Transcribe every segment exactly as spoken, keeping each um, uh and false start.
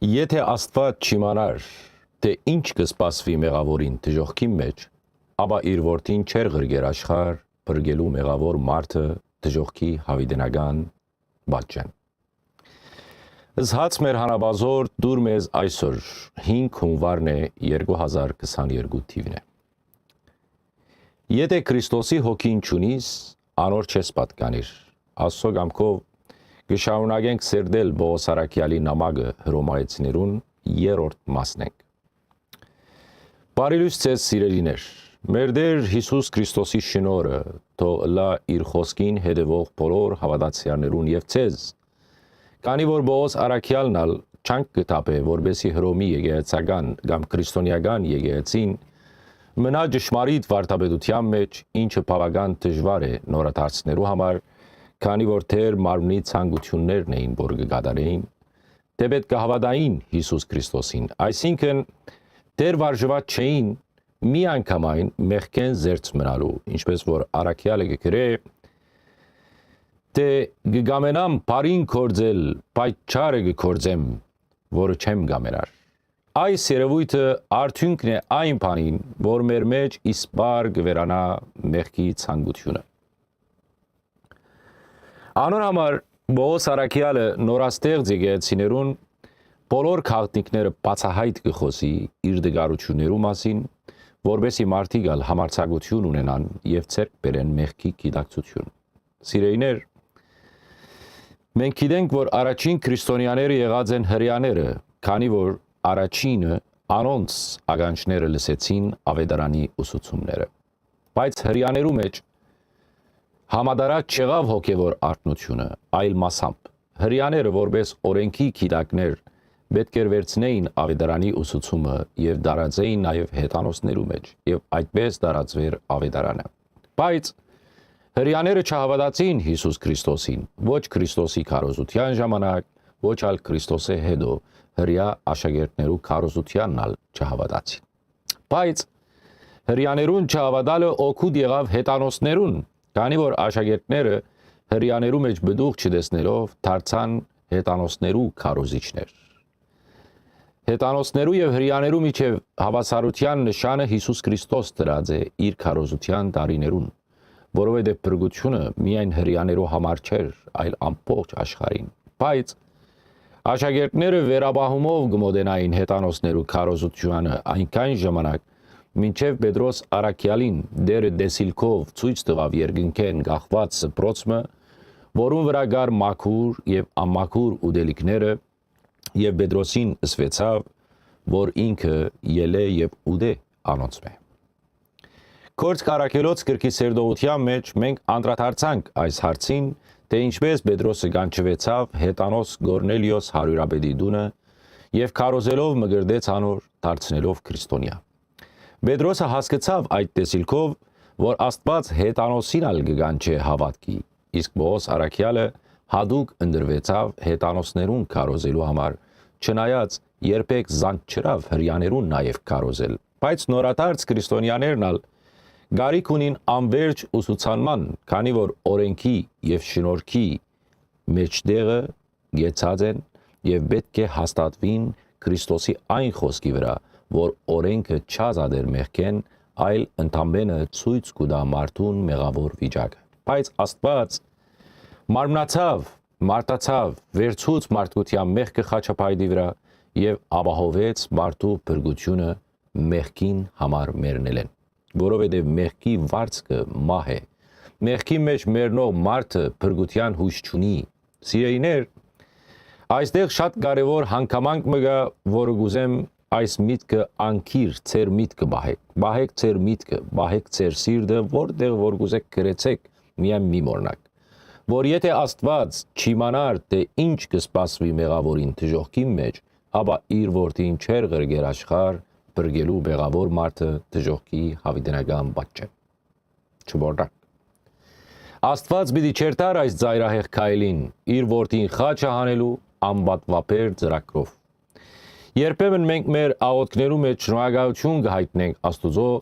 Եթէ Աստուած չիմանար, թէ ինչ կը սպասուի մեղաւորին դժոխքին մէջ, ապա իր որդին չէր ղրկեր աշխարհ փրկելու մեղաւոր մարդը դժոխքի յաւիտենական պատճեն։ Զհաց մեր հանապազոր դուր մեզ այսօր, հինգ հունուարն է, երկու հազար քսաներկու թիվն է։ Եթէ Քրիստոսի հոգին չունիս, անոր չես պատկանիր։ Աստուծոյ կամքով կը շարունակենք սերտել Պողոս Առաքեալի նամակը հռոմայեցիներուն, երրորդ մասն ենք։ Բարի լույս ձեզ, սիրելիներ։ Մեր Տէր Յիսուս Քրիստոսի շնորհը թող ըլլայ իր խօսքին հետեւող բոլոր հաւատացեալներուն եւ ձեզ, քանի որ Պողոս Առաքեալն ալ չանկ կը թափէ, որպէսզի Հռոմի եկեղեցական կամ քրիստոնեական եկեղեցին մնայ ճշմարիտ վարդապետութեան մէջ, ինչը բաւական դժուար է նորադարձներու համար, քանի որ Տէր մարմնի ցանկութիւններն էին, որ կը կատարէին, թէպէտ կը հաւատային Յիսուս Քրիստոսին, այսինքն՝ Տէր վարժուած չէին միանգամայն մեղքէն զերծ մնալու, ինչպէս որ Առաքեալը կը գրէ, թէ՝ «Կը կամենամ բարին գործել, բայց չարը կը գործեմ, որը չեմ կամենար»։ Այս երեւոյթը արդիւնքն է այն բանին, որ մեր մէջ իսպառ կը վերանայ մեղքի ցանկութիւնը։ Անոր համար Պողոս Առաքեալը նորաստեղծ եկեղեցիներուն բոլոր գաղտնիքները բացայայտ կը խօսի իր տկարութիւններու մասին, որպէսզի մարդիկ ալ համարձակութիւն ունենան եւ ձեռք բերեն մեղքի գիտակցութիւն։ Սիրելիներ, մենք գիտենք, որ առաջին քրիստոնեաները եղած են Հրեաները, քանի որ առաջինը անոնց ականջները լսեցին Աւետարանի ուսուցումները։ Բայց Հրեաներու մէջ համատարած չեղաւ հոգեւոր արթնութիւնը, այլ մասամբ։ Հրեաները, որպէս օրէնքի գիտակներ, պէտք էր վերցնէին Աւետարանի ուսուցումը եւ տարածէին նաեւ հեթանոսներու մէջ, եւ այդպէս տարածուէր Աւետարանը։ Բայց Հրեաները չհաւատացին Յիսուս Քրիստոսին, ոչ Քրիստոսի քարոզութեան ժամանակ, ոչ ալ Քրիստոսէ յետոյ Հրեայ աշակերտներու քարոզութեանն ալ չհաւատացին։ Բայց Հրեաներուն չհաւատալը օգուտ եղաւ հեթանոսներուն, քանի որ աշակերտները Հրեաներու մէջ պտուղ չտեսնելով դարձան հեթանոսներու քարոզիչներ։ Հեթանոսներու եւ Հրեաներու միջեւ հաւասարութեան նշանը Յիսուս Քրիստոս դրած է իր քարոզութեան տարիներուն, որովհետեւ փրկութիւնը միայն Հրեաներու համար չէր, այլ ամբողջ աշխարհին։ Բայց աշակերտները վերապահումով կը մօտենային հեթանոսներու քարոզութեանը այնքան ժամանակ, մինչեւ Պետրոս Առաքեալին Տէրը տեսիլքով ցոյց տուաւ երկնքէն կախուած սփռոց մը, որուն վրայ կար մաքուր եւ անմաքուր ուտելիքները, եւ Պետրոսին ըսուեցաւ, որ ինքը ելէ եւ ուտէ անոնցմէ։ Գործք Առաքելոց գրքի սերտողութեան մէջ մենք անդրադարձանք այս հարցին, թէ ինչպէս Պետրոսը կանչուեցաւ հեթանոս Կորնելիոս հարիւրապետի տունը եւ քարոզելով մկրտեց անոր, դարձնելով քրիստոնեայ։ Պետրոսը հասկցաւ այդ տեսիլքով, որ Աստուած հեթանոսին ալ կը կանչէ հաւատքի, իսկ Պողոս Առաքեալը յատուկ ընտրուեցաւ հեթանոսներուն քարոզելու համար, չնայած երբեք զանց չըրաւ Հրեաներուն նաեւ քարոզել։ Բայց նորադարձ քրիստոնեաներն ալ կարիք ունին անվերջ ուսուցանման, քանի որ օրէնքի եւ շնորհքի մէջտեղը կեցած են եւ պէտք է հաստատուին Քրիստոսի այն խօսքի վրայ, որ օրէնքը չազատէր մեղքէն, այլ ընդամենը ցոյց կու տայ մարդուն մեղաւոր վիճակը։ Բայց Աստուած մարմնացաւ, մարդացաւ, վերցուց մարդկութեան մեղքը խաչապայտի վրայ եւ ապահովեց մարդու փրկութիւնը մեղքին համար մեռնելէն, որովհետեւ մեղքի վարձքը մահ է։ Մեղքի մէջ մեռնող մարդը փրկութեան յոյս չունի։ Սիրելիներ, այստեղ շատ կարեւոր հանգամանք մը կայ, որը կ'ուզեմ այս միտքը անկիր ձեր միտքը պահեք։ Պահեք ձեր միտքը, պահեք ձեր սիրտը, որտեղ որ կ'ուզեք գրեցեք, միայն մի մոռնաք, որ եթէ Աստուած չիմանար, թէ ինչ կը սպասուի մեղաւորին դժոխքին մէջ, ապա իր որդին չէր ղրկեր աշխարհ փրկելու մեղաւոր մարդը դժոխքի յաւիտենական պատճեն։ Չմոռնաք։ Աստուած պիտի չերթար այս ծայրահեղ քայլին, իր որդին խաչը հանելու անպատուաբեր ծրագրով։ Երբեմն մենք մեր աղօթքներու մէջ շնորհակալութիւն կը յայտնենք Աստուծոյ,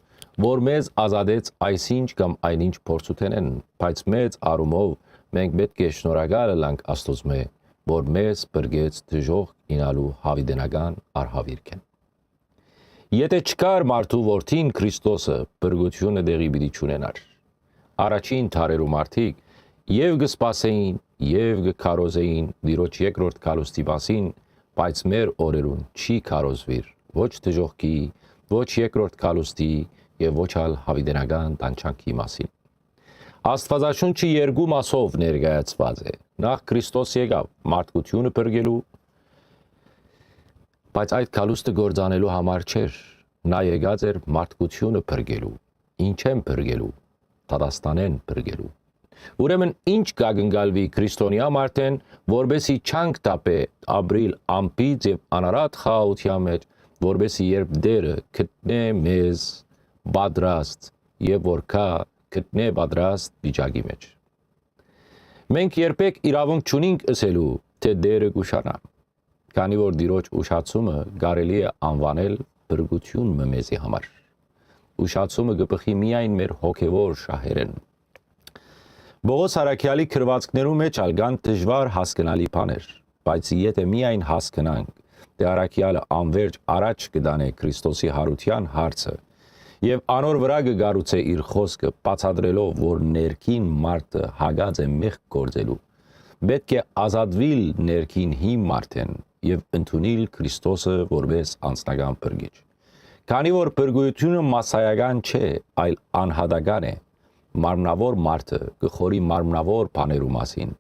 որ մեզ ազատեց այսինչ կամ այնինչ փորձութենէն, բայց մեծ առումով մենք պէտք է շնորհակալ ըլլանք Աստուծմէ, որ մեզ փրկեց դժոխք իյնալու յաւիտենական արհաւիրքէն։ Եթէ չկար մարդու որդին Քրիստոսը, փրկութիւնը տեղի պիտի չունենար։ Առաջին դարերու մարդիկ եւ կը սպասէին, եւ կը քարոզէին Տիրոջ երկրորդ գալուստի մասին, բայց մեր օրերուն չի քարոզուիր ոչ դժոխքի, ոչ երկրորդ գալուստի եւ ոչ ալ յաւիտենական տանջանքի մասին։ Աստուածաշունչը երկու մասով ներկայացուած է։ Նախ Քրիստոս եկաւ մարդկութիւնը փրկելու, բայց այդ գալուստը կործանելու համար չէր։ Նա եկած էր մարդկութիւնը փրկելու։ Ինչե՞ն փրկելու։ Դատաստանէն փրկելու։ Ուրեմն ի՞նչ կակնկալուի քրիստոնեայ մարդէն, որպէսզի չանք թափէ ապրիլ անբիծ եւ անարատ խաղաղութեան մէջ, որպէսզի երբ Տէրը գտնէ մեզ պատրաստ եւ որ գայ գտնէ պատրաստ վիճակի մէջ։ Մենք երբեք իրաւունք չունինք ըսելու, թէ Տէրը կ'ուշանայ, քանի որ Տիրոջ ուշացումը կարելի է անուանել փրկութիւն մը մեզի համար։ Ուշացումը կը բխի միայն մեր հոգեւոր շահերէն։ Պողոս առաքեալի գրուածքներու մէջ ալ կան դժուար հասկնալի բաներ, բայց եթէ միայն հասկնանք, թէ առաքեալը անվերջ առաջ կը տանէ Քրիստոսի յարութեան հարցը եւ անոր վրայ կը կառուցէ իր խօսքը, բացատրելով, որ ներքին մարդը հակած է մեղք գործելու, պէտք է ազատուիլ ներքին հին մարդէն եւ ընդունիլ Քրիստոսը որպէս անձնական փրկիչ։ Քանի որ փրկութիւնը մասսայական չէ, այլ անհատական է, մարմնաւոր մարդը կը խորի մարմնաւոր բաներու մասին,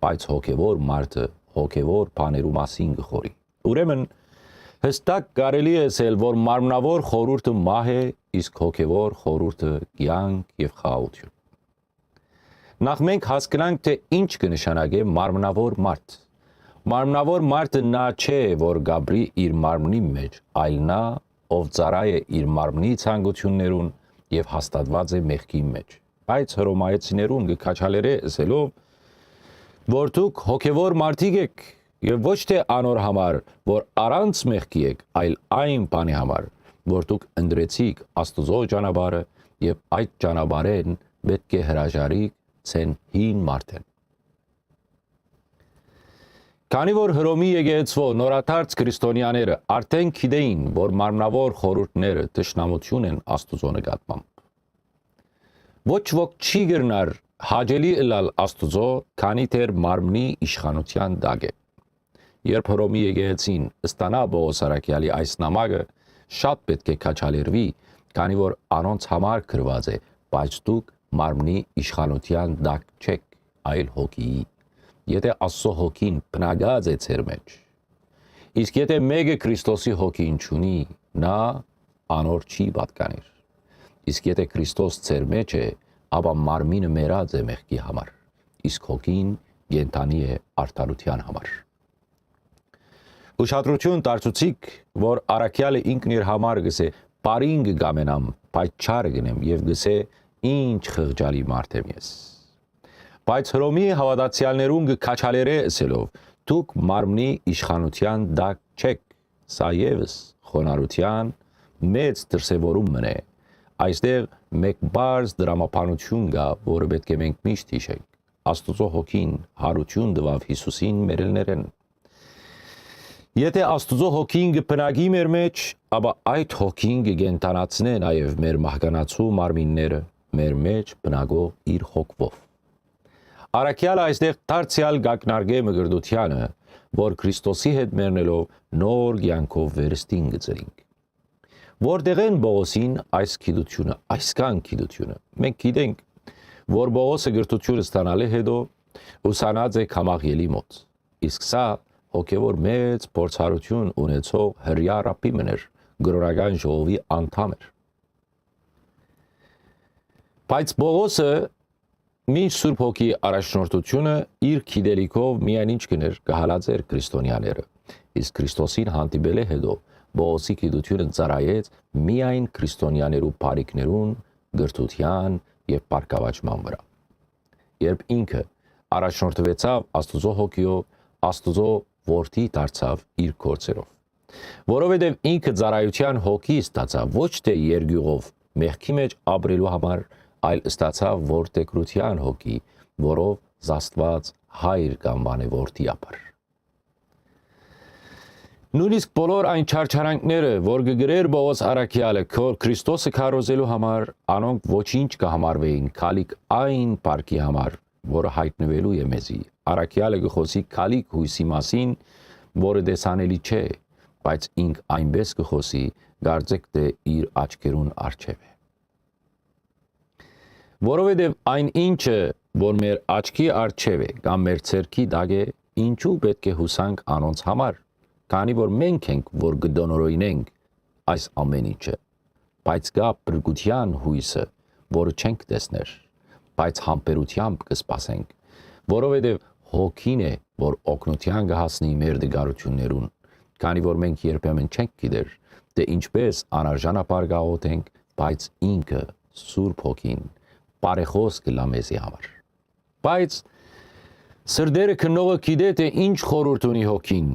բայց հոգեւոր մարդը հոգեւոր բաներու մասին կը խորի։ Ուրեմն, յստակ կարելի է ըսել, որ մարմնաւոր խորհուրդը մահ է, իսկ հոգեվոր խորհուրդը կեանք եւ խաղաղութիւն։ Նախ մենք հասկնանք, թէ ինչ կը նշանակէ մարմնաւոր մարդ։ Մարմնաւոր մարդը նա չէ, որ կ'ապրի իր մարմնի մէջ, այլ նա, ով ծառայ է իր մարմնի ցանկութիւններուն եւ հաստատուած է մեղքին մէջ։ Բայց Հռոմայեցիներուն կը քաջալերէ ըսելով, որ դուք հոգեվոր մարդիկ էք եւ ոչ թէ անոր համար, որ առանց մեղքի էք, այլ այն բանի համար, որ դուք ընտրեցիք Աստուծոյ ճանապարհը եւ այդ ճանապարհէն պէտք է հրաժարիք ձեր հին մարդէն։ Քանի որ Հռոմի եկեղեցւոյ նորադարձ քրիստոնեաները արդէն գիտէին, որ մարմնաւոր խորհուրդները թշնամութիւն են Աստուծոյ նկատմամբ, ոչ ոք չի կրնար հաճելի ըլլալ Աստուծոյ, քանի դեռ մարմնի իշխանութեան տակ է։ Երբ Հռոմի եկեղեցին ստանայ Պողոս առաքեալի այս նամակը, շատ պէտք է քաջալերուի, քանի որ անոնց համար գրուած է, բայց դուք մարմնի իշխանութեան տակ չէք, այլ հոգիի։ Եթէ Աստուծոյ հոգին բնակած է ձեր մէջ, իսկ եթէ մէկը Քրիստոսի հոգին չունի, նա անոր չի պատկանիր։ Իսկ եթէ Քրիստոս ձեր մէջ է, ապա մարմինը մեռած է մեղքի համար, իսկ հոգին կենդանի է արդարութեան համար։ Ուշադրութիւն դարձուցիք, որ առաքեալը ինքն իր համար կ'ըսէ. «Բարին կը կամենամ, բայց չարը կ'ընեմ», եւ կ'ըսէ. «Ինչ խղճալի մարդ եմ ես»։ Բայց Հռոմի հաւատացեալներուն կը քաջալերէ ըսելով. «Դուք մարմնի իշխանութեան տակ չէք»։ Սա եւս խոնարհութեան մեծ դրսեւորում մըն է։ Այստեղ մէկ պարզ դրամաբանութիւն կայ, որը պէտք է մենք միշտ յիշենք։ Աստուծոյ հոգին յարութիւն տուաւ Յիսուսին մեռելներէն։ Եթէ Աստուծոյ հոգին կը բնակի մեր մէջ, ապա այդ հոգին կը կենդանացնէ նաեւ մեր մահկանացու մարմինները, մեր մէջ բնակող իր հոգվով։ Առաքեալը այստեղ դարձեալ կ'ակնարկէ մկրտութեանը, որ Քրիստոսի հետ մեռնելով նոր կեանքով վերստին կը ծնինք։ Որտեղէն Պողոսին այս գիտութիւնը, այսքան գիտութիւնը։ Մենք գիտենք, որ Պողոսը կրթութիւն ստանալէ հետո ուսանած է Գամաղիելի մօտ, իսկ սա հոգեվոր մեծ փորձառութիւն ունեցող հրեայ ռաբբի մըն էր, կրօնական ժողովի անդամ էր։ Բայց Պողոսը, մինչ Սուրբ Հոգի առաջնորդութիւնը, իր գիտելիքով միայն ինչ կ'ընէր, կը հալածէր քրիստոնեաները, իսկ Քրիստոսին հանդիպելէ հետո Պողոսի գիտութիւնը ծառայեց միայն քրիստոնեաներու բարիքներուն, կրթութեան եւ բարգաւաճման վրայ։ Երբ ինքը առաջնորդուեցաւ Աստուծոյ հոգիով, Աստուծոյ որդի դարձաւ իր գործերով։ Որովհետեւ ինքը ծառայութեան հոգի ստացաւ ոչ թէ երկիւղով մեղքի մէջ ապրելու համար, այլ ստացաւ որդեգրութեան հոգի, որով զաստուած հայր կ'անուանէ որդի ապար։ Նոյնիսկ բոլոր այն չարչարանքները, որ կը կրէր Պողոս առաքեալը քո-, Քրիստոսը քարոզելու համար, անոնք ոչինչ կը համարուէին քալիք այն փառքի համար, որը յայտնուելու է մեզի։ Առաքեալը կը խօսի քալիք յոյսի մասին, որը տեսանելի չէ, բայց ինք այնպէս կը խօսի, կարծէք թէ իր աչքերուն առջեւ է։ Որովհետեւ այն ինչը, որ մեր աչքի առջեւ է կամ մեր ձեռքի տակ է, ինչու պէտք է յուսանք անոնց համար, քանի որ մենք ենք, որ կը տոնորոյնենք այս ամէն ինչը, բայց կայ փրկութեան յոյսը, որը չենք տեսներ, բայց համբերութեամբ կը սպասենք, որովհետեւ հոգին է, որ օգնութեան կը հասնի մեր տկարութիւններուն, քանի որ մենք երբեմն չենք գիտեր, թէ ինչպէս անարժանաբար կ'աղօթենք, բայց ինքը, Սուրբ Հոգին, բարեխօս կ'ըլլայ մեզի համար։ Բայց սրտերը քննողը գիտէ թէ ինչ խորհուրդ ունի հոգին,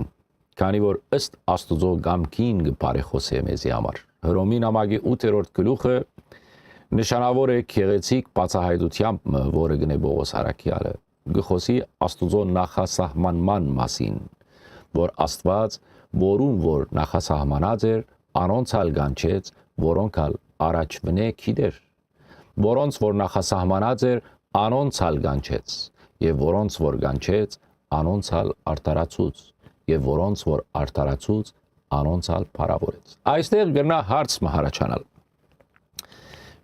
քանի որ ըստ Աստուծոյ կամքին կը բարեխօսէ մեզի համար։ Հռոմի նամակի ութերորդ գլուխը նշանաւոր է գեղեցիկ բացայայտութեամբ մը, որը կ'ընէ Պողոս առաքեալը, կը խօսի Աստուծոյ նախասահմանման մասին, որ Աստուած, որուն որ նախասահմանած էր, անոնց ալ կանչեց, որոնք ալ առաջուընէ գիտեր, որոնց որ նախասահմանած էր, անոնց ալ կանչեց, եւ որոնց որ կանչեց, անոնց ալ արդարացուց, եւ որոնց որ արդարացուց, անոնց ալ փառաւորեց։ Այստեղ կրնայ հարց մը յառաջանալ։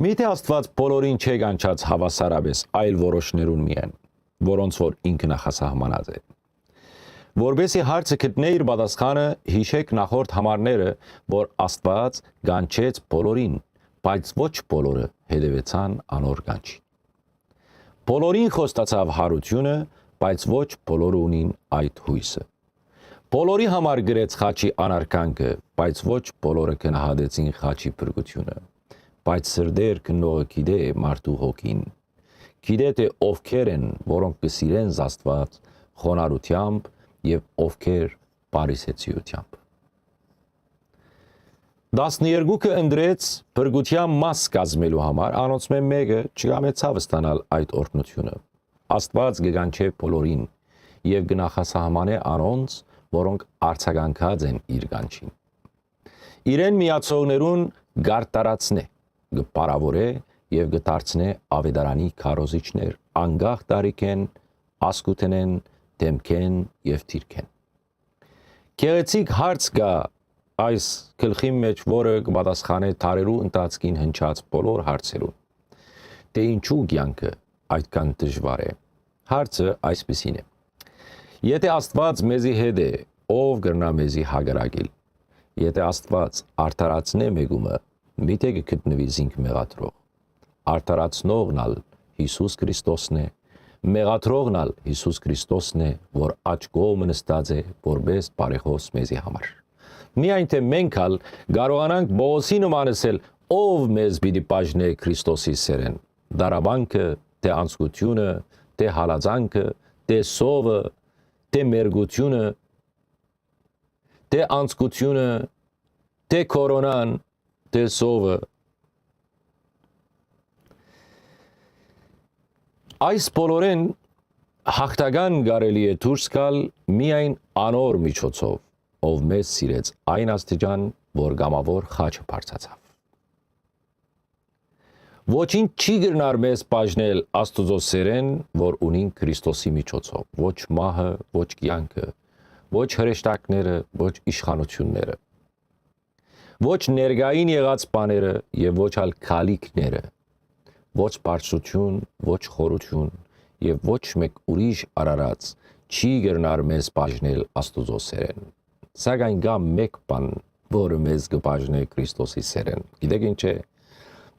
Միթէ Աստուած բոլորին չէ կանչած հաւասարապէս, այլ որոշներուն միայն, որոնց որ ինքը նախասահմանած է։ Որպեսզի հարցը գտնէ իր պատասխանը, յիշէք նախորդ համարները, որ Աստուած կանչեց բոլորին, բայց ոչ բոլորը հետեւեցան անոր կանչին։ Բոլորին խոստացաւ յարութիւնը, բայց ոչ բոլորը ունին այդ յոյսը։ Բոլորի համար գրեց խաչի անարգանքը, բայց ոչ բոլորը գնահատեցին խաչի փրկութիւնը։ Բայց սրտեր քննողը գիտէ մարդու հոգին։ Գիտէ թէ ովքեր են, որոնք կը սիրեն Աստուած խոնարհութեամբ եւ ովքեր բարիսեցիութեամբ։ Տասներկուքը ընտրեց փրկութեան մաս կազմելու համար, անոնցմէ մէկը չկամեցաւ ստանալ այդ օրհնութիւնը։ Աստուած կը կանչէ բոլորին եւ կը նախասահմանէ անոնց, որոնք արձագանքած են իր կանչին։ Իրեն միացողներուն կարտարացնէ, կը փառաւորէ եւ կը դարձնէ աւետարանի քարոզիչներ, անկախ տարիքէն, ազգութենէն, դէմքէն եւ դիրքէն։ Գեղեցիկ հարց կայ այս գլխին մէջ, որը կը պատասխանէ դարերու ընթացքին հնչած բոլոր հարցերուն, թէ ինչու կեանքը այդքան դժուար է։ Հարցը այսպիսին է. եթէ Աստուած մեզի հետ է, ո՞վ կրնայ մեզի հակառակիլ։ Եթէ Աստուած արդարացնէ մեկումը, միթէ կը գտնուի զինք մեղադրող։ Արդարացնողն ալ Յիսուս Քրիստոսն է, մեղադրողն ալ Յիսուս Քրիստոսն է, որ աջ կողմը նստած է որպէս բարեխօս մեզի համար։ Միայն թէ մենք ալ կարողանանք Պողոսի նման ըսել, ո՞վ մեզ պիտի բաժնէ Քրիստոսի սէրէն, դարաբանքը, թէ անցկությունը, թէ հալածանքը, թէ սովը, թէ մերկությունը, թէ անցկությունը, թէ կորոնան, թէ սովը։ Այս բոլորէն յաղթական կարելի է դուրս գալ միայն անոր միջոցով, ով մեզ սիրեց այն աստիճան, որ կամաւոր խաչը բարձացաւ։ Ոչինչ չի կրնար մեզ բաժնել Աստուծոյ սէրէն, որ ունին Քրիստոսի միջոցով, ոչ մահը, ոչ կեանքը, ոչ հրեշտակները, ոչ իշխանութիւնները, ոչ ներկային եղած բաները եւ ոչ ալ գալիքները, ոչ բարձրութիւն, ոչ խորութիւն եւ ոչ մէկ ուրիշ արարած չի կրնար մեզ բաժնել Աստուծոյ սէրէն։ Սակայն կայ մէկ բան, որը մեզ կը բաժնէ Քրիստոսի սէրէն։ Գիտէք ի՞նչ է։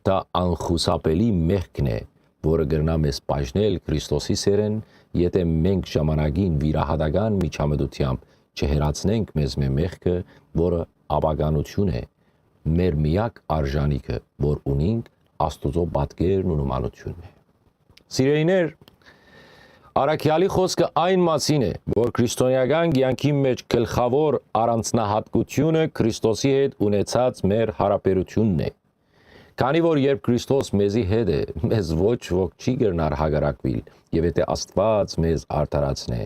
Դա անխուսափելի մեղքն է, որը կրնայ մեզ բաժնել Քրիստոսի սէրէն, եթէ մենք ժամանակին վիրահատական միջամտութեամբ չհեռացնենք մեզմէ մեղքը, որը ապականութիւն է, մեր միակ արժանիքը, որ ունինք, Աստուծոյ պատկերն ու նմանութիւնն է։ Սիրելիներ, առաքեալի խօսքը այն մասին է, որ քրիստոնեական կեանքի մէջ գլխաւոր առանձնահատկութիւնը Քրիստոսի հետ ունեցած մեր յարաբերութիւնն է։ Քանի որ երբ Քրիստոս մեզի հետ է, մեզ ոչ ոք չի կրնար հակառակուիլ, եւ եթէ Աստուած մեզ արդարացնէ,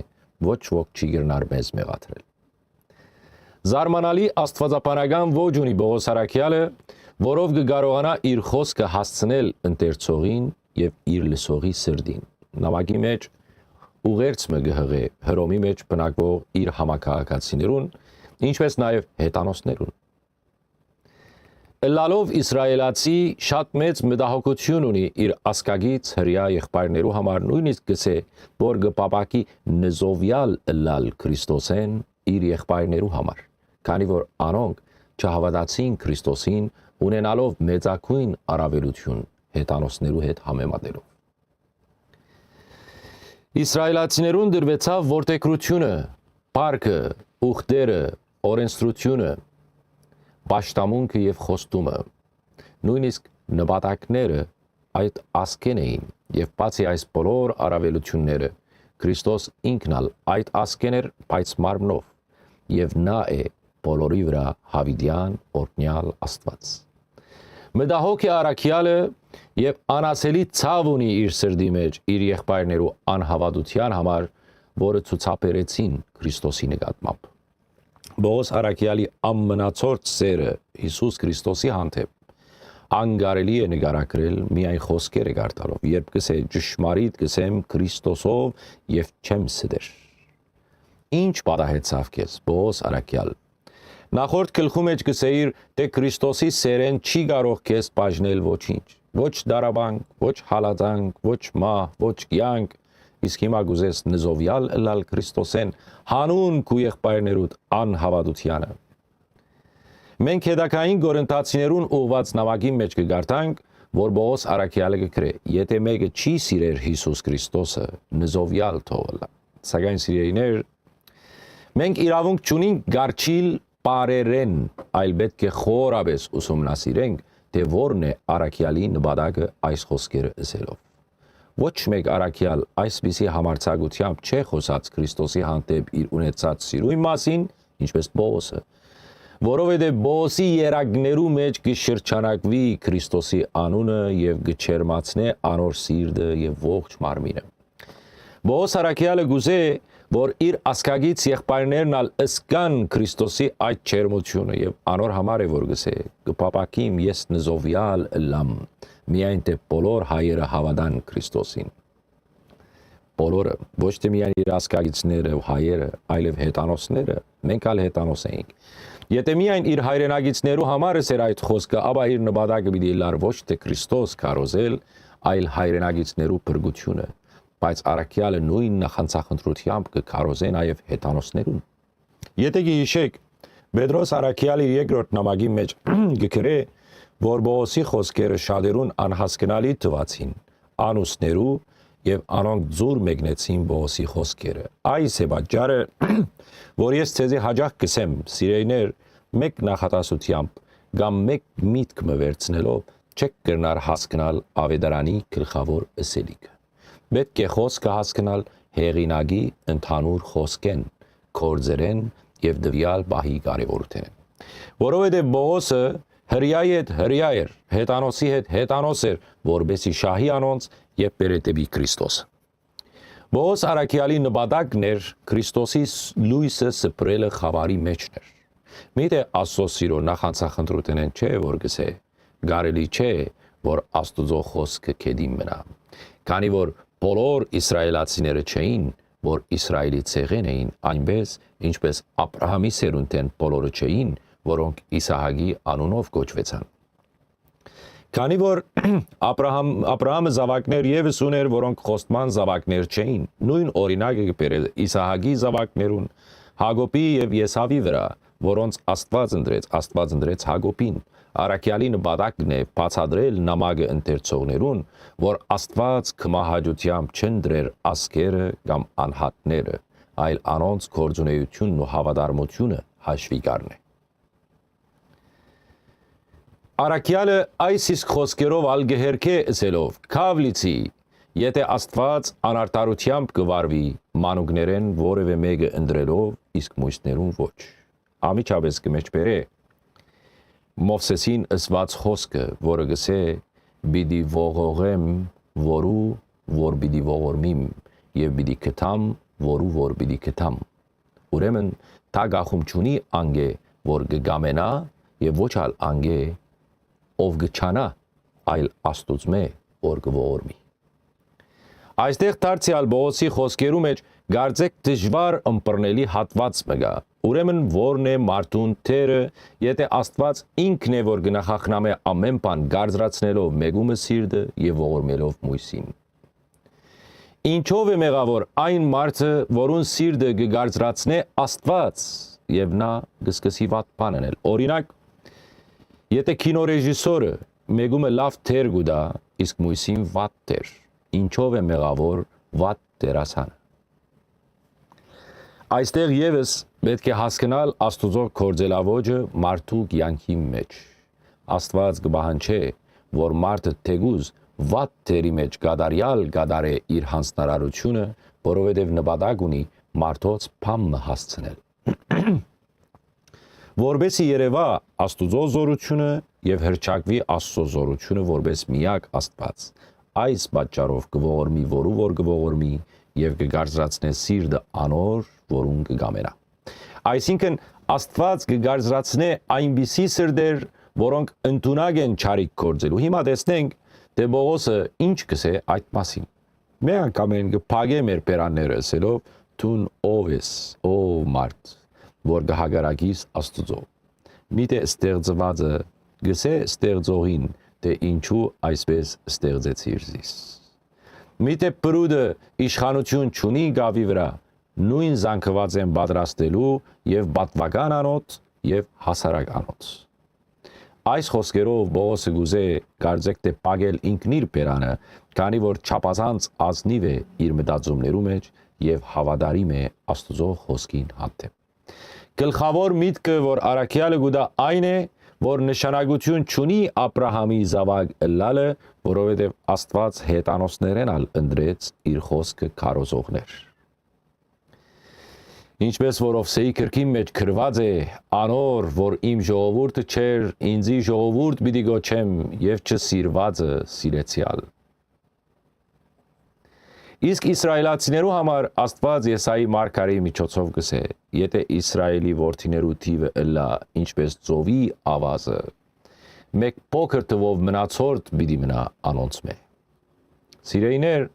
ոչ ոք չի կրնար մեզ մեղադրել։ Զարմանալի աստուածաբանական ոճ ունի Պողոս Առաքեալը, որով կը կարողանայ իր խօսքը հասցնել ընթերցողին եւ իր լսողի սրտին։ Նամակի մէջ ուղերձ մը կը յղէ Հռոմի մէջ բնակվող իր համաքաղաքացիներուն, ինչպէս նաեւ հեթանոսներուն։ Ըլլալով իսրայելացի, շատ մեծ մտահոգութիւն ունի իր ազգակից հրեայ եղբայրներու համար, նոյնիսկ կ'ըսէ, որ կը փափաքի նզովեալ ըլլալ Քրիստոսէն իր եղբայրներու համար, քանի որ անոնք չհաւատացին Քրիստոսին, ունենալով մեծագոյն առաւելութիւն հեթանոսներու հետ համեմատելով։ Իսրայելացիներուն տրուեցաւ որդեգրութիւնը, փառքը, ուխտերը, օրենսդրութիւնը, պաշտամունքը եւ խոստումը, նոյնիսկ նպատակները այդ ազգէն էին, եւ բացի այս բոլոր առաւելութիւնները, Քրիստոս ինքն ալ այդ ազգէն էր, բայց մարմնով, եւ նա է բոլորի վրայ յաւիտեան օրհնեալ Աստուած։ Մտահոգ է առաքեալը եւ անասելի ցաւ ունի իր սրտի մէջ իր եղբայրներու անհաւատութեան համար, որը ցուցաբերեցին Քրիստոսի նկատմամբ։ Պողոս առաքեալի ամենացորդ սերը Յիսուս Քրիստոսի հանդէպ անկարելի է նկարագրել միայն խօսքերը կարդալով, երբ կ'ըսէ. «Ճշմարիտ կ'ըսեմ, Քրիստոսով եւ չեմ ստեր»։ Ի՞նչ պատահեցաւ քեզ, Պողոս առաքեալ։ Նախորդ գլխու մէջ կ'ըսէիր, թէ Քրիստոսի սերէն չի կարող քեզ բաժնել ոչինչ, ոչ տառապանք, ոչ հալածանք, ոչ մահ, ոչ կեանք, իսկ հիմա կ'ուզես նզովեալ ըլլալ Քրիստոսէն, յանուն քու եղբայրներուդ անհաւատութեանը։ Մենք հետագային Կորինթացիներուն ուղղուած նամակին մէջ կը կարդանք, որ Պողոս առաքեալը կը գրէ. «Եթէ մէկը չի սիրեր Յիսուս Քրիստոսը, նզովեալ թող ըլլայ»։ Սակայն, սիրելիներ, մենք իրաւունք չունենք կառչիլ պարերէն, այլ պէտք է խորապէս ուսումնասիրենք, թէ որն է առաքեալի նպատակը այս խօսքերը ըսելով։ Ոչ մէկ առաքեալ այսպիսի համարձակութեամբ չէ խօսած Քրիստոսի հանդէպ իր ունեցած սիրոյն մասին, ինչպէս Պողոսը, որովհետեւ Պողոսի երակներու մէջ կը շրջանակուի Քրիստոսի անունը եւ կը ջերմացնէ անոր սիրտը եւ ողջ մարմինը։ Պողոս առաքեալը կ'ուզէ, որ իր ազգակից եղբայրներն ալ զգան Քրիստոսի այդ ջերմութիւնը, եւ անոր համար է, որ կ'ըսէ. «Կը փափաքիմ ես նզովեալ ըլլամ, միայն թէ բոլոր հայերը հաւատան Քրիստոսին»։ Բոլորը, ոչ թէ միայն իր ազգակիցները ու հայերը, այլեւ հեթանոսները, մենք ալ հեթանոս էինք։ Եթէ միայն իր հայրենակիցներու համար ըսէր այդ խօսքը, ապա իր նպատակը պիտի ըլլար ոչ թէ Քրիստոս քարոզել, այլ հայրենակիցներու փրկութիւնը, բայց առաքեալը նոյն նախանձախնդրութեամբ կը քարոզէ նաեւ հեթանոսներուն։ Եթէ կը յիշէք, Պետրոս առաքեալ իր երկրորդ նամակի մէջ կը գրէ, որ Պողոսի խօսքերը շատերուն անհասկնալի թուացին անուսներու եւ անոնք ձուր մեկնեցին Պողոսի խօսքերը։ Այս է պատճառը, որ ես ձեզի յաճախ կ'ըսեմ, սիրելիներ, մէկ նախատասութեամբ կամ մէկ միտք մը վերցնելով չէք կրնար հասկնալ աւետարանի գլխաւոր ըսելիքը։ Պէտք է խօսքը հասկնալ հեղինակի ընդհանուր խօսքէն, գործերէն եւ տուեալ պահի կարեւորութենէն։ Որովհետեւ Պողոսը հրեայի հետ հրեա էր, հեթանոսի հետ հեթանոս էր, որպէսզի շահի անոնց եւ բերէ դէպի Քրիստոս։ Պողոս առաքեալի նպատակն էր Քրիստոսի ս-, լոյսը սփռելը խաւարի մէջն էր։ Միթէ Աստծո սիրո նախանձախնդրութենէն չէ, որ կ'ըսէ. «Կարելի չէ, որ Աստուծոյ խօսքը գետին մնայ»։ Քանի որ բոլոր իսրայելացիները չէին, որ Իսրայէլի ցեղէն էին, այնպէս, ինչպէս Աբրահամի սերունդէն բոլորը չէին, որոնք Իսահակի անունով կոչուեցան։ Քանի որ Աբրահամ, Աբրահամը զաւակներ եւս ունէր, որոնք խոստման զաւակներ չէին, նոյն օրինակը կը բերէ Իսահակի զաւակներուն, Յակոբի եւ Եսաւի վրայ, որոնց Աստուած ընտրեց, Աստուած ընտրեց Յակոբին։ Առաքեալի նպատակն է բացատրել նամակը ընթերցողներուն, որ Աստուած քմահաճութեամբ չընտրեր ազգերը կամ անհատները, այլ անոնց գործունեութիւնն ու հաւատարմութիւնը հաշուի կ'առնէ։ Առաքեալը այս իսկ խօսքերով ալ կը հերքէ ըսելով. «Քաւ լիցի, եթէ Աստուած անարդարութեամբ կը վարուի, մանուկներէն որեւէ մէկը ընտրելով, իսկ մոյսներուն ոչ»։ Անմիջապէս կը մէջբերէ Մովսէսին ըսուած խօսքը, որը կ'ըսէ. «Պիտի ողողեմ որու որ պիտի ողորմիմ եւ պիտի գթամ որու որ պիտի գթամ»։ Ուրեմն, դա կախում չունի անկէ, որ կը կամենայ, եւ ոչ ալ անկէ, ով կը չանայ, այլ Աստուծմէ, որ կը ողորմի։ Այստեղ դարձեալ Պողոսի խօսքերու մէջ կարծէք դժուար ըմբռնելի հատուած մը կայ։ Ուրեմն, ո՞րն է մարդուն դերը, եթէ Աստուած ինքն է, որ կը նախախնամէ ամէն բան, կարծրացնելով մէկումը սիրտը եւ ողորմելով միւսին։ Ինչո՞վ է մեղաւոր այն մարդը, որուն սիրտը կը կարծրացնէ Աստուած, եւ նա կը սկսի վատ բան ընել։ Օրինակ, եթէ կինոռեժիսորը մէկումը լաւ դեր կու տայ, իսկ միւսին վատ դեր, ինչո՞վ է մեղաւոր վատ դերասանը։ Այստեղ եւս պէտք է հասկնալ Աստուծոյ գործելաոճը մարդու կեանքին մէջ։ Աստուած կը պահանջէ, որ մարդը թէկուզ վատ դերի մէջ կատարեալ կատարէ իր յանձնարարութիւնը, որովհետեւ նպատակ ունի մարդոց բան մը հասցնել։ Որպէսզի երեւայ Աստուծոյ զօրութիւնը եւ հռչակուի Աստուծոյ զօրութիւնը որպէս միակ Աստուած, այս պատճառով կը ողորմի, որու որ կը ողորմի, եւ կը կարծրացնէ սիրտը անոր, որուն կը կամենայ։ Այսինքն, Աստուած կը կարծրացնէ այնպիսի սրտեր, որոնք ընդունակ են չարիք գործելու։ Հիմա տեսնենք, թէ Պողոսը ինչ կ'ըսէ այդ մասին։ Մէկ անգամէն կը փակէ մեր բերանները, ըսելով. «Դուն ո՞վ ես, ով մարդ, որ կը հակառակիս Աստուծոյ։ Միթէ ստեղծուածը կ'ըսէ ստեղծողին, թէ ինչու այսպէս ստեղծեցիր զիս։ Միթէ բրուտը իշխանութիւն չունի կաւի վրայ, նոյն զանգուած են պատրաստելու եւ պատուական անոթ եւ հասարակ անոթ»։ Այս խօսքերով Պողոսը կ'ուզէ կարծէք թէ փակել ինքն իր բերանը, քանի որ չափազանց ազնիւ է իր մտածումներու մէջ եւ հաւատարիմ է Աստուծոյ խօսքին հանդէպ։ Գլխաւոր միտքը, որ առաքեալը կու տայ, այն է, որ նշանակութիւն չունի Աբրահամի զաւակ ըլլալը, որովհետեւ Աստուած հեթանոսներէն ալ ընտրեց իր խօսքը քարոզողներ։ Ինչպէս որ Ովսէի գրքին մէջ գրուած է. «Անոր, որ իմ ժողովուրդը չէր, ինծի ժողովուրդ պիտի կոչեմ եւ չսիրուածը սիրեցեալ»։ Իսկ իսրայելացիներու համար Աստուած Եսայի մարգարէի միջոցով կ'ըսէ. «Եթէ Իսրայէլի որդիներու թիւը ըլլայ, ինչպէս ծովի աւազը, մէկ փոքր թուով մնացորդ պիտի մնայ անոնցմէ»։ Սիրելիներ,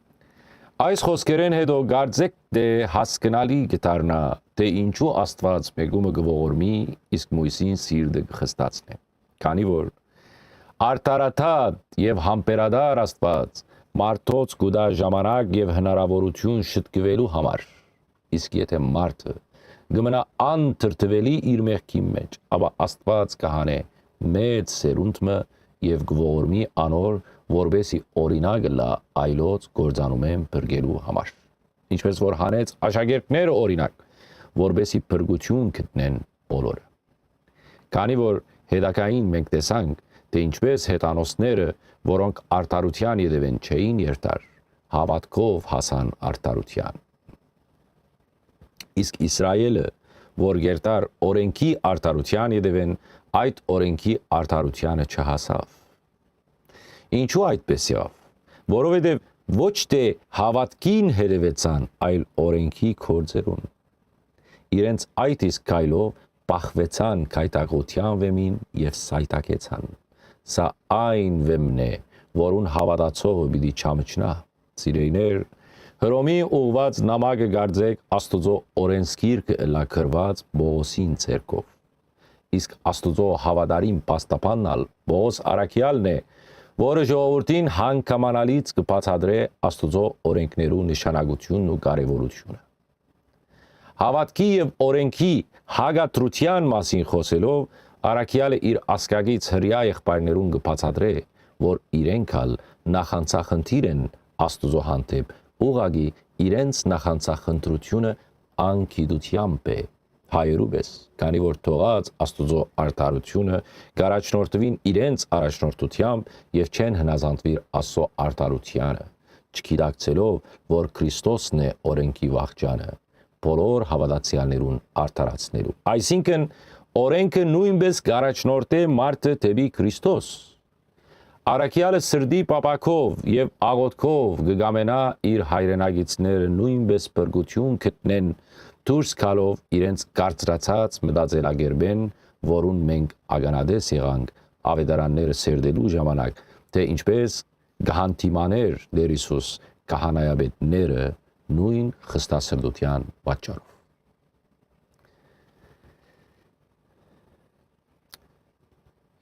այս խօսքերէն յետոյ կարծէք թէ հասկնալի կը դառնայ, թէ ինչու Աստուած մէկումը կը ողորմի, իսկ միւսին սիրտը կը խստացնէ։ Քանի որ արդարադատ եւ համբերատար Աստուած մարդոց կու տայ ժամանակ եւ հնարաւորութիւն շտկուելու համար, իսկ եթէ մարդը կը մնայ անդրդուելի իր մեղքին մէջ, ապա Աստուած կը հանէ մեծ սերունդ մը եւ կը ողորմի անոր, որպէսզի օրինակ ըլլայ այլոց կործանումէն փրկելու համար, ինչպէս որ հանեց աշակերտները օրինակ, որպէսզի փրկութիւն գտնեն բոլորը։ Քանի որ հետագային մենք տեսանք, թէ ինչպէս հեթանոսները, որոնք արդարութեան ետեւէն չէին երթար, հաւատքով հասան արդարութեան։ Իսկ Իսրայէլը, որ երթար օրէնքի արդարութեան ետեւէն, այդ օրէնքի արդարութեանը չհասաւ։ Ինչու այդպէս եղաւ։ Որովհետեւ ոչ թէ հաւատքին հետեւեցան, այլ օրէնքի գործերուն։ Իրենց այդ իսկ քայլով բախուեցան գայթակղութեան վէմին եւ սայթաքեցան։ Սա այն վէմն է, որուն հաւատացողը պիտի չամչնայ։ Սիրելիներ, Հռոմի ուղղուած նամակը կարծէք Աստուծոյ օրէնսգիրքը ըլլայ գրուած Պողոսին ձեռքով։ Իսկ Աստուծոյ հաւատարիմ փաստաբանն ալ Պողոս առաքեալն է, որը ժողովուրդին հանգամանալից կը բացատրէ Աստուծոյ օրէնքներու նշանակութիւնն ու կարեւորութիւնը։ Հաւատքի եւ օրէնքի հակադրութեան մասին խօսելով, առաքեալը իր ազգակից Հրեայ եղբայրներուն կը բացատրէ, որ իրենք ալ նախանցախնդիր են Աստուծոյ հանդէպ, ուղղակի իրենց նախանցախնդրութիւնը անգիտութեամբ է հայերու պէս, քանի որ թողած Աստուծոյ արդարութիւնը կ'առաջնորդուին իրենց առաջնորդութեամբ եւ չեն հնազանդուիր Աստուծոյ արդարութեանը, չգիտակցելով, որ Քրիստոսն է օրէնքի վախճանը, բոլոր հաւատացեալներուն արդարացնելու։ Այսինքն, օրէնքը նոյնպէս կ'առաջնորդէ մարդը դէպի Քրիստոս։ Առաքեալը սրտի պապակով եւ աղօթքով կը կամենայ իր հայրենակիցները նոյնպէս փրկութիւն գտնեն դուրս գալով իրենց կարծրացած մտածելակերպէն, որուն մենք ականատես եղանք Աւետարանները սերտելու ժամանակ, թէ ինչպէս կը հանդիմանէր Տէր Յիսուս քահանայապետները նոյն խստասրտութեան պատճառով։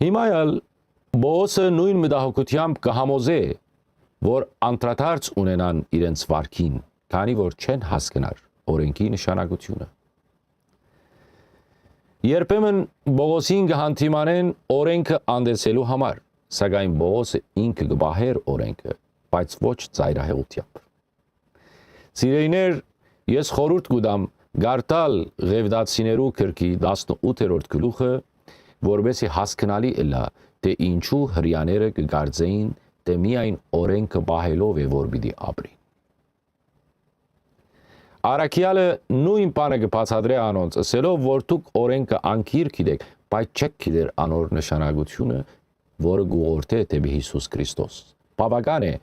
Հիմա ալ Պողոսը նոյն մտահոգութեամբ կը համոզէ, որ անդրադարձ ունենան իրենց վարքին, քանի որ չեն հասկնար օրէնքի նշանակութիւնը։ Երբեմն Պողոսին կը հանդիմանեն օրէնքը անտեսելու համար, սակայն Պողոսը ինքը կը պահէր օրէնքը, բայց ոչ ծայրահեղութեամբ։ Սիրելիներ, ես խորհուրդ կու տամ կարդալ Ղեւտացիներու գրքի տասնութերորդ գլուխը, որպէսզի հասկնալի ըլլայ, թէ ինչու Հրեաները կը կարծէին, թէ միայն օրէնքը պահելով է, որ պիտի ապրին։ Առաքեալը նոյն բանը կը բացատրէ անոնց, ըսելով, որ դուք օրէնքը անգիր գիտէք, բայց չէք գիտեր անոր նշանակութիւնը, որը կ'ուղղորդէ դէպի Յիսուս Քրիստոս։ Բաւական է,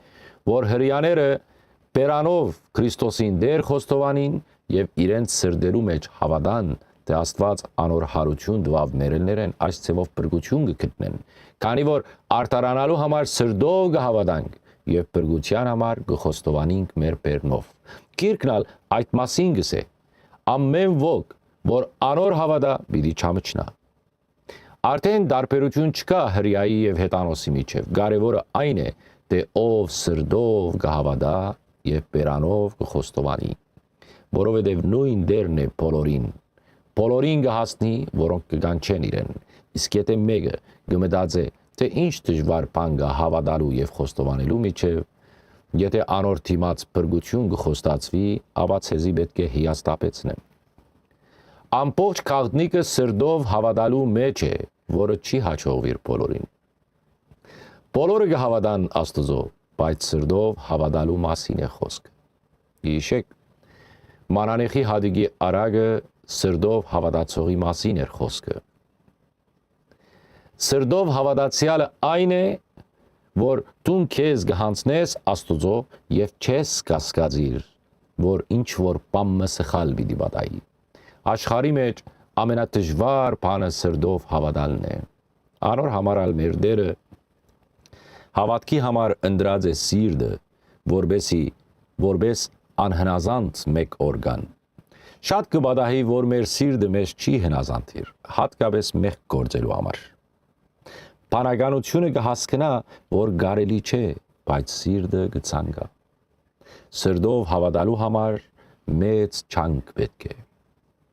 որ Հրեաները բերանով Քրիստոսին Տէր խոստովանին եւ իրենց սրտերու մէջ հաւատան, թէ Աստուած անոր յարութիւն տուաւ մեռելներէն, այս ձեւով փրկութիւն կը գտնեն, քանի որ արդարանալու համար սրտով կը հաւատանք եւ փրկութեան համար կը խոստովանինք մեր բեռնով։ Գիրքն ալ այդ մասին կ'ըսէ. «Ամէն ոք, որ անոր հաւատայ, պիտի չամչնայ»։ Արդէն տարբերութիւն չկայ Հրեայի եւ Հեթանոսի միջեւ։ Կարեւորը այն է, թէ ով սրտով կը հաւատայ եւ բերանով կը խոստովանի, որովհետեւ նոյն Տէրն է բոլորին։ Բոլորին կը հասնի, որոնք կը կանչեն իրեն։ Իսկ եթէ մէկը կը մտածէ, թէ ինչ դժուար բան կայ հաւատալու եւ խոստովանելու միջեւ, եթէ անոր դիմաց փրկութիւն կը խոստացուի, ապա ձեզի պէտք է հիասթափեցնեմ։ Ամբողջ գաղտնիքը սրտով հաւատալու մէջ է, որը չի յաջողուիր բոլորին։ Բոլորը կը հաւատան Աստուծոյ, բայց սրտով հաւատալու մասին է խօսքը։ Յիշեք, մանանեխի հատիկի առակը սրտով հաւատացողի մասին էր խօսքը։ Սրտով հաւատացեալը այն է, որ դուն քեզ կը յանձնես Աստուծոյ եւ չես կասկածիր, որ ինչ որ բան մը սխալ պիտի պատահի։ Աշխարհի մէջ ամենադժուար բանը սրտով հաւատալն է։ Անոր համար ալ մեր Տէրը հաւատքի համար ընտրած է սիրտը, որպեսի, որպես անհնազանդ մէկ օրգան։ Շատ կը պատահի, որ մեր սիրտը մեզ չի հնազանդիր, յատկապես մեղք գործելու համար։ Բանականութիւնը կը հասկնայ, որ կարելի չէ, բայց սիրտը կը ցանկայ։ Սրտով հաւատալու համար մեծ ջանք պէտք է։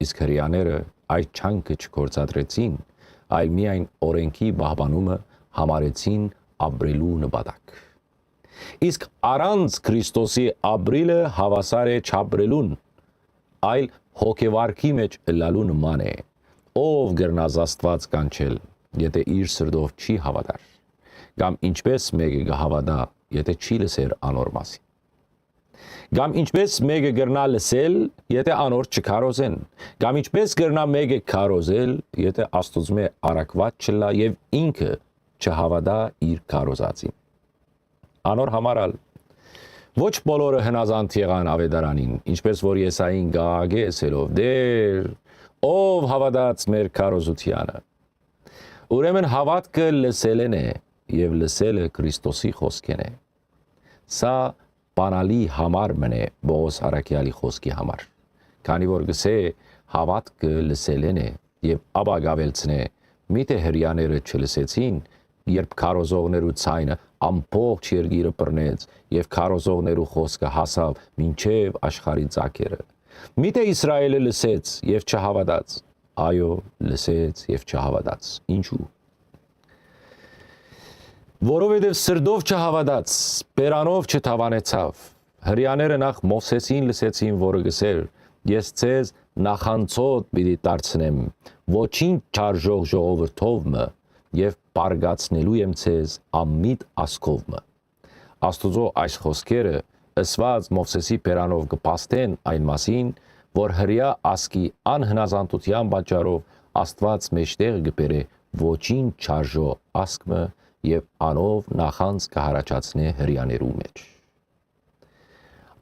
Իսկ հրեաները այդ ջանքը չգործադրեցին, այլ միայն օրէնքի պահպանումը համարեցին ապրելու նպատակ։ Իսկ առանց Քրիստոսի ապրիլը հաւասար է չապրելուն, այլ հոգեվարքի մէջ ըլլալու նման է։ Ո՞վ կրնայ Աստուած կանչել, եթէ իր սրտով չի հաւատար։ Կամ ինչպէս մէկը կը հաւատայ, եթէ չի լսեր անոր մասին։ Կամ ինչպէս մէկը կրնայ լսել, եթէ անոր չքարոզեն։ Կամ ինչպէս կրնայ մէկը քարոզել, եթէ Աստուծմէ առաքուած չըլլայ եւ ինքը չհաւատայ իր քարոզածին։ Անոր համար ալ ոչ բոլորը հնազանդ եղան աւետարանին, ինչպէս որ Եսային կը աղաղէ ըսելով. «Տէր, ո՞վ հաւատաց մեր քարոզութեանը»։ Ուրեմն հաւատքը լսելէն է, եւ լսելը Քրիստոսի խօսքէն է։ Սա բանալի համար մըն է Պողոս առաքեալի խօսքի համար, քանի որ կ'ըսէ. «Հաւատքը լսելէն է», եւ ապա կ'աւելցնէ. «Միթէ հրեաները չլսեցին, երբ քարոզողներու ձայնը ամբողջ երկիրը բռնեց եւ քարոզողներու խօսքը հասաւ մինչեւ աշխարհի ծագերը։ Միթէ Իսրայէլը լսեց եւ չհաւատաց։ Այո, լսեց եւ չհաւատաց։ Ինչու՞։ Որովհետեւ սրտով չհաւատաց, բերանով չդաւանեցաւ։ Հրեաները նախ Մովսէսին լսեցին, որը կ'ըսէր. "Ես ձեզ նախանձոտ պիտի դարձնեմ, ոչինչ չարժող ժողովրդով մը, եւ պարկացնելու եմ ձեզ անմիտ ազգով մը"։ Աստուծոյ այս խօսքերը, ըսուած Մովսէսի բերանով, կը փաստեն այն մասին, որ հրեայ ազգի անհնազանդութեան պատճառով Աստուած մէջտեղ կը բերէ ոչինչ չարժող ազգ մը եւ անով նախանձ կը յառաջացնէ հրեաներու մէջ։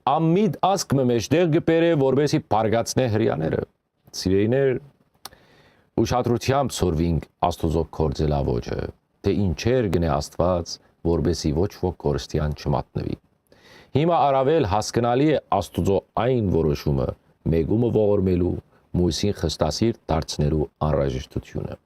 անմիտ ազգ մը մէջտեղ կը բերէ, որպէսզի բարկացնէ Հրեաները։ Սիրելիներ, ուշադրութեամբ սորվինք Աստուծոյ գործելաոճը, թէ ինչեր կ'ընէ Աստուած, որպէսզի ոչ ոք կորստեան չմատնուի։ Հիմա առաւել հասկնալի է Աստուծոյ այն որոշումը՝ մէկումը ողորմելու, միւսին խստասիրտ դարձնելու անհրաժեշտութիւնը։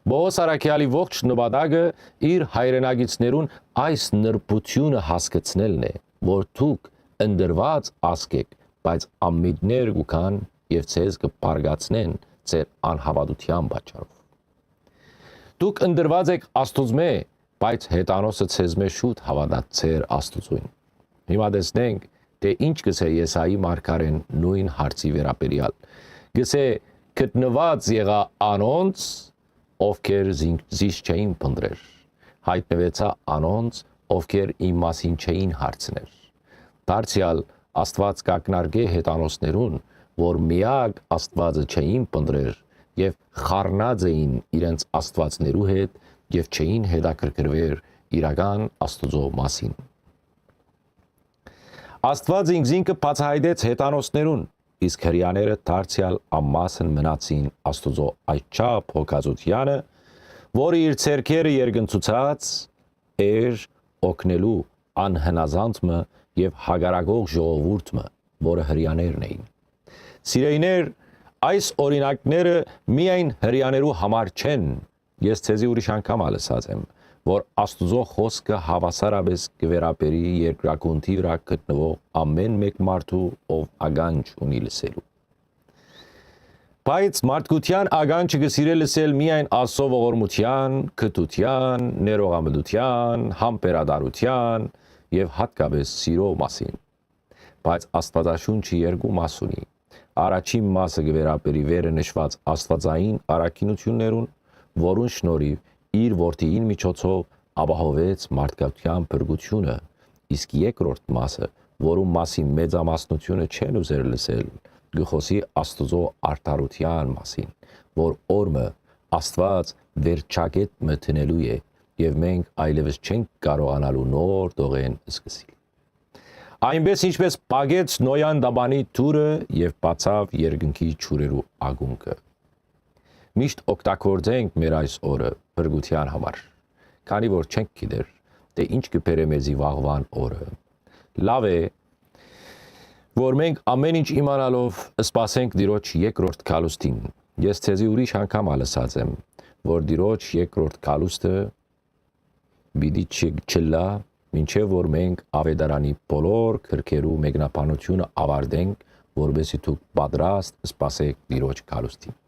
Պողոս առաքեալի ողջ նպատակը իր հայրենակիցներուն այս նրբութիւնը հասկցնելն է, որ դուք ընտրուած ազգ էք, բայց անմիտներ կու գան եւ ձեզ կը բարկացնեն ձեր անհաւատութեան պատճառով։ Դուք ընտրուած էք Աստուծմէ, բայց հեթանոսը ձեզմէ շուտ հաւատաց ձեր Աստուծոյն։ Հիմա տեսնենք, թէ ինչ կ'ըսէ Եսայի մարգարէն նոյն հարցի վերաբերեալ։ Կ'ըսէ. «Գտնուած եղայ անոնց, ովքեր զինք, զիս չէին փնտռեր, յայտնուեցայ անոնց, ովքեր իմ մասին չէին հարցներ»։ Դարձեալ Աստուած կ'ակնարկէ հեթանոսներուն, որ միակ Աստուածը չէին փնտռեր եւ խառնած էին իրենց աստուածներու հետ եւ չէին հետաքրքրուեր իրական Աստուծոյ մասին։ Աստուած ինքզինքը բացայայտեց հեթանոսներուն, իսկ հրեաները դարձեալ անմասն մնացին Աստուծոյ այդչափ հոգածութեանը, որը իր ձեռքերը երկնցուցած էր օգնելու անհնազանդ մը եւ հակառակող ժողովուրդ մը, որը հրեաներն էին։ Սիրելիներ, այս օրինակները միայն հրեաներու համար չեն, ես ձեզի ուրիշ անգամ ալ ըսած եմ, որ Աստուծոյ խօսքը հաւասարապէս կը վերաբերի երկրագունդի վրայ գտնուող ամէն մէկ մարդու, ով ականջ ունի լսելու։ Բայց մարդկութեան ականջը կը սիրէ լսել միայն Աստուծոյ ողորմութեան, գթութեան, ներողամտութեան, համբերատարութեան եւ յատկապէս սիրո մասին։ Բայց Աստուածաշունչը երկու մաս ունի։ Առաջին մասը կը վերաբերի վերը նշուած աստուածային առաքինութիւններուն, որուն շնորհիւ իր որդիին միջոցով ապահովեց մարդկայութեան փրկութիւնը, իսկ երկրորդ մասը, որուն մասին մեծամասնութիւնը չեն ուզեր լսել, կը խօսի Աստուծոյ արդարութեան մասին, որ օր մը Աստուած վերջակետ մը դնելու է եւ մենք այլեւս չենք կարողանալու նոր դողէն սկսիլ։ Այնպէս ինչպէս պագեց Նոյան տապանի դուռը եւ բացաւ երկնքի ջուրերու ակունքը։ Միշտ օգտագործենք մեր այս օրը փրկութեան համար, քանի որ չենք գիտեր, թէ ինչ կը բերէ մեզի վաղուան օրը։ Լաւ է, որ մենք ամէն ինչ իմանալով սպասենք Տիրոջ երկրորդ գալուստին։ Ես ձեզի ուրիշ անգամ ալ ըսած եմ, որ Տիրոջ երկրորդ գալուստը պիտի չ-, չըլլայ, մինչեւ որ մենք աւետարանի բոլոր քրքերու մեկնաբանութիւնը աւարտենք, որպեսզի դուք պատրաստ սպասեք Տիրոջ գալուստին։